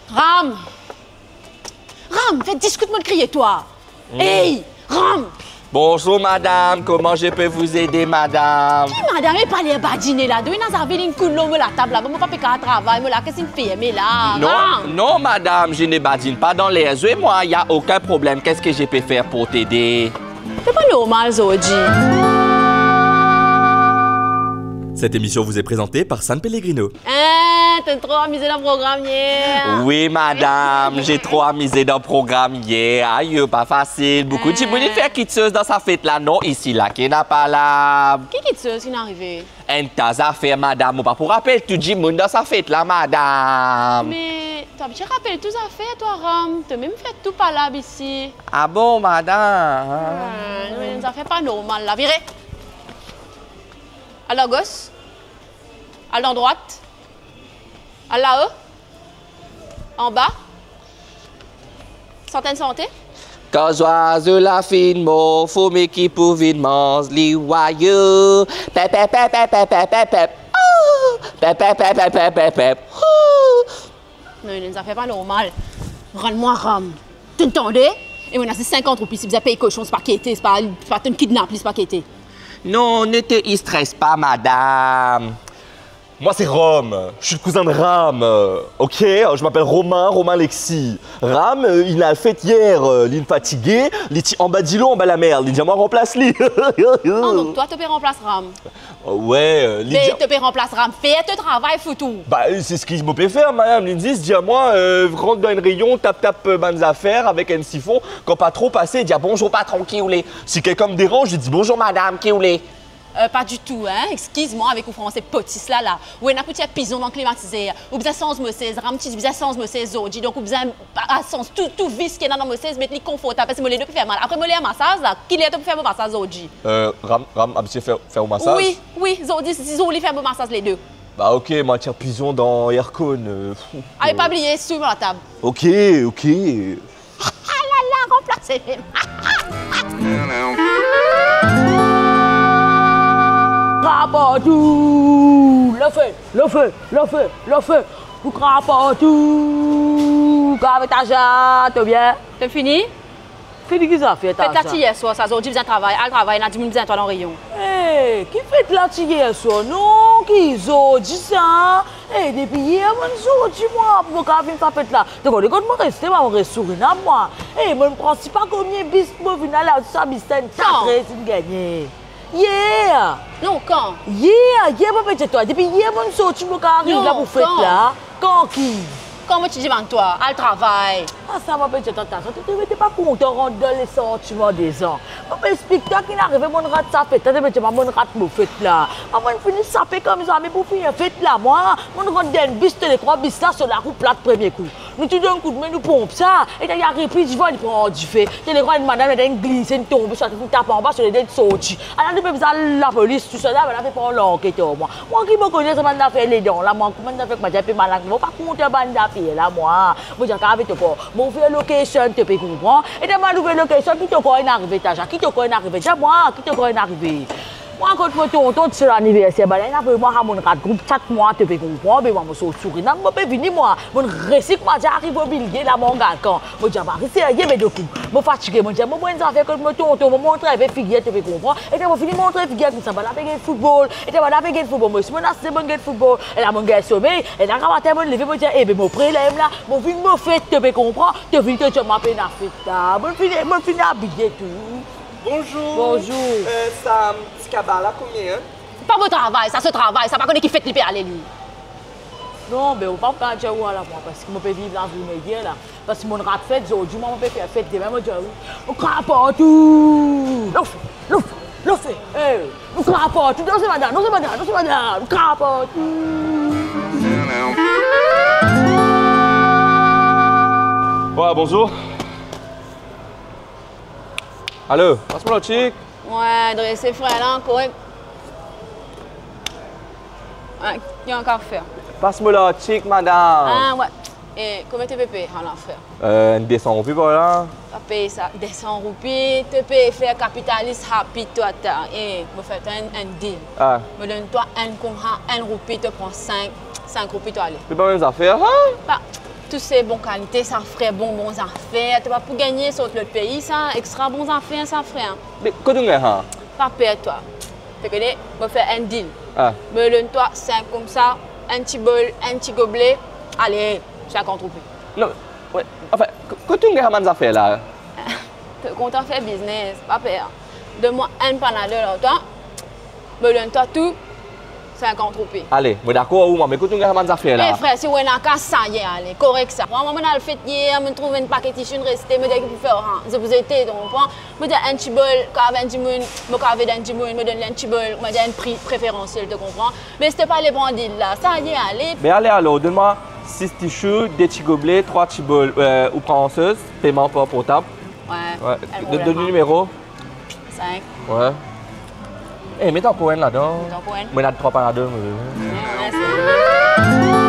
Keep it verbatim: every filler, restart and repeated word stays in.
Ram! Ram, fer dis kout mo kriye twa. Hmm. Ey, Ram! Bonjour madame, comment je peux vous aider madame? Ki madam, e pa ler badine la, donk ena zafer inn koul lor mo latab la, mo pa pe kav travay, mo lakes inn ferme la. Non, Ram! Non madame, je ne badine pas dans l'air. Moi, il y a aucun problème. Qu'est-ce que je peux faire pour t'aider? Se pa normal, zordi. Cette émission vous est présentée par San Pellegrino. Eh, to tro amize dan program yer. Oui, madame, j'ai trop amusé dans le programme hier. Aïe, pas facile. Beaucoup de dimoun inn fer kitsoz dan sa fet la, non, isi la, ki ena palab. Ki kitsoz ki'nn arive? Enn ta zafer, madame, mo pa pou rapel tou dimoun dan sa fet la, madame. Me to abitie rapel tou zafer, twa, Ram. To mem fer tou palab isi. Ah bon, madame? Ah, non, enn zafer pa normal la. Vire. Al agos. Al dan drwat. Al lao. Anba. Sant enn sante. Kan zwazo la finn mor, fourmi ki pou vinn manz li, wayo. Pep, pep, pep. Oh! Pep, pep, pep. Oh! Non, enn zafer pa normal. Rann mwa Ram. To'nn tande? E mo ena zis sinkant roupi, si bizin pey koson, se pa kete, se pa, se pa to'nn kidnap li, se pa kete. Non, ne te stresse pas, madame. Moi, c'est Rome. Je suis le cousin de Ram. Euh, ok, je m'appelle Romain, Romain Alexis. Ram, euh, inn al fet yer, euh, li'nn fatige, li ti anba dilo, anba lamer, li dir mwa ranplas li. Ah, donk twa, to pe ranplas Ram? Euh, ouais, euh, li dir... Me to pe ranplas Ram, fer to travay, foutou. Ba, euh, se seki mo pe fer, madame. Li zis dir mwa, euh, rant dan enn reyon, tap, tap, euh, bann zafer avek enn sifon. Kan patron pase, dir, "Bonjour patron, ki ou le?" Si kelkenn deranz, li dir, "Bonjour madame, ki ou le?" Euh, pa ditou, hein. Eskiz mwa avek ou franse potis la, la. Ou ena pou tir pizon dan klimatizer. Ou bizin sanz mo sez, Ram ti bizin sanz mo sez zordi. Donk ou bizin, a, sanz tou, tou vis ki ena dan mo sez, met li konfortab, parski mo lede pe fer mal. Apre mo ler masaz la, ki ler to pou fer mo masaz zordi? Euh, Ram, Ram abitie fer, fer ou masaz? Wi, wi, zordi, zordi li fer mo masaz lede. Ba ok, mo al tir pizon dan aircon, euh, pff. Ale, pa bliye, sou mo latab. Ok, ok. Ah la la, ranplase mem. Kra partou, lafe, lafe, lafe, lafe. Ou kra partou, kave Taja, to bien? To fini? Fini ki zafer, Taja? Fet la ti yer swar, sa zordi bizin travay, al travay, ena dimoun bizin twa dan reyon. Eh, ki fet la ti yer swar? Non, ki zordi sa? Eh, depi yer mo'nn sorti mwa, pou mo kav vinn sa fet la. To konn kot mo reste, mwa, mo res Surinam mwa. Eh, mo'nn pran sipa komie bis pou mo vinn la, la, sa bis la, enn... Kan? Kat res inn gagne. Yer! Non, kan? Yer, yer mo pe dir twa. Depi yer mo'nn sorti, mo kav ariv la pou fet la. Non, kan? Kan ki? Kan mo ti dimann twa, al travay. Ah, sa mo pe dir twa, Taja, to, to, to pa kontan rant dan lesantiman dezan. Mo pe explik twa ki'nn arive, mo'nn rat sa fet la, to pe dir mwa mo'nn rat mo fet la. Mwa, mo'nn fini sape koumsa, me pou fini fet la, mwa, mo'nn rant dan enn bis, to le krwar bis la so larou plat premie kou. Nou tou donn koudme, nou ponp sa, e ta li ariv pli divan, li pran dife. To le krwar enn madam, ena enn glise, enn tonbe, sa tou tap anba, so lede sorti. Ala nou pe bizin al lapolis, tousala, bann la pe pran lanket ar mwa. Mwa ki mo kone sa bann zafer ledan la, mwa, kouma bann zafer, kouma dir, pe malad, mo pa kontan bann zafer la, mwa. Mo dir, kave to kor. Mo ouver location, to pe konpran. E dan mo al ouver location, ki to krwar inn arive, Taja? Ki to krwar inn arive? Dir mwa, ki to krwar inn arive? Mwa, kot mo tonton ti laniverser, bann la inn avoy mwa, ah, mo'nn rat group chat mwa, to pe konpran, be mwa, mo sort Surinam, mo pe vini mwa. Mo'nn resi kouma dir ariv obliye la, mo al kan. Mo dir, ah, mari serye, be dokou. Mo fatige, mo dir, mo pran enn zafer kot mo tonton, mo montre enpe figir, to pe konpran. E kan mo fini montre figir, koumsa, bann la pe gagn foutbol. E kan bann la pe gagn foutbol, mo osi mo'nn asize, mo'nn gagn foutbol. E la mo'nn gagn somey. E la, gramatin mo'nn leve, mo dir, eh, be mo pre la mem la. Mo vinn mo fet, to pe konpran. To vini, to dir mwa pena fet la. Mo'nn fini, mo'nn fini abiye tou. Bonjour. Bonjour. Euh, sa ti kaba la, konbien, hein? Pa mo travay sa, so travay sa, pa kone ki fet li pe ale li. Non, be ou pa kav dir ou ala mwa, parski mo pe viv lazourne yer la. Parski mo'nn rat fet, zordi mwa mo pe fer fet, demin mo dir ou, ou kra partou. Lofe, lofe, lofe. Eh, ou kra partou. Non, se madam, non, se madam, non, se madam. Ou kra partou. Ouais, bonjour. Alo, pas mo lartik. Mwa, drese fre la, korek. Ah, ki ou kav fer? Pas mo lartik, madam. Ah, ouais. E konbien to pe pey, ala, fre? Euh, enn de san roupi par la. Pa pey sa, de san roupi, to pe fer kapitalis rapid twa, ta. E, mo fer twa enn, enn deal. Ah. Mo donn twa enn koumsa, enn roupi, to pran sink, sink roupi, to ale. Se pa mem zafer, hein? Pa, Tou se bon kalite sa, frer, bon, bon zafer. To pa pou gagne sort lot pei sa, extra bon zafer sa, frer. Me kot to'nn gagn sa? Pa per twa. To kone, mo fer enn deal. Ah. Mo donn twa sink koumsa, enn ti bol, enn ti goble. Ale, sinkant roupi. Non, we, anfin, ko-, kot to'nn gagn sa bann zafer la? To kontan fer biznes, pa per. Donn mwa enn Panadol ar twa, mo donn twa tou sinkant roupi. Ale, mo dakor ar ou, me kot to'nn gagn sa bann zafer la? Eh, frer, si ou ena kas, sa ye, ale, korek sa. Mwa, mwa, mo'nn al fet yer, mo'nn trouv enn paket tisou inn reste, mo dir ki pou fer, ha, se pou zete, to konpran? Mo dir enn ti bol, kapav enn dimoun, mo kapav ed enn dimoun, mo donn li enn ti bol, mo dir enn pri preferansiel, to konpran? Me si to pa le pran deal la, sa ye, ale. Be ale alor, donn mwa sis tisou, de ti goble, trwa ti bol, eh, ou pran sos, peman par portab. We. We, donn, donn li nimero. Sink. We. Eh, met ankor enn ladan. Met ankor enn. Mo ena trwa Panadol, mo. Mersi.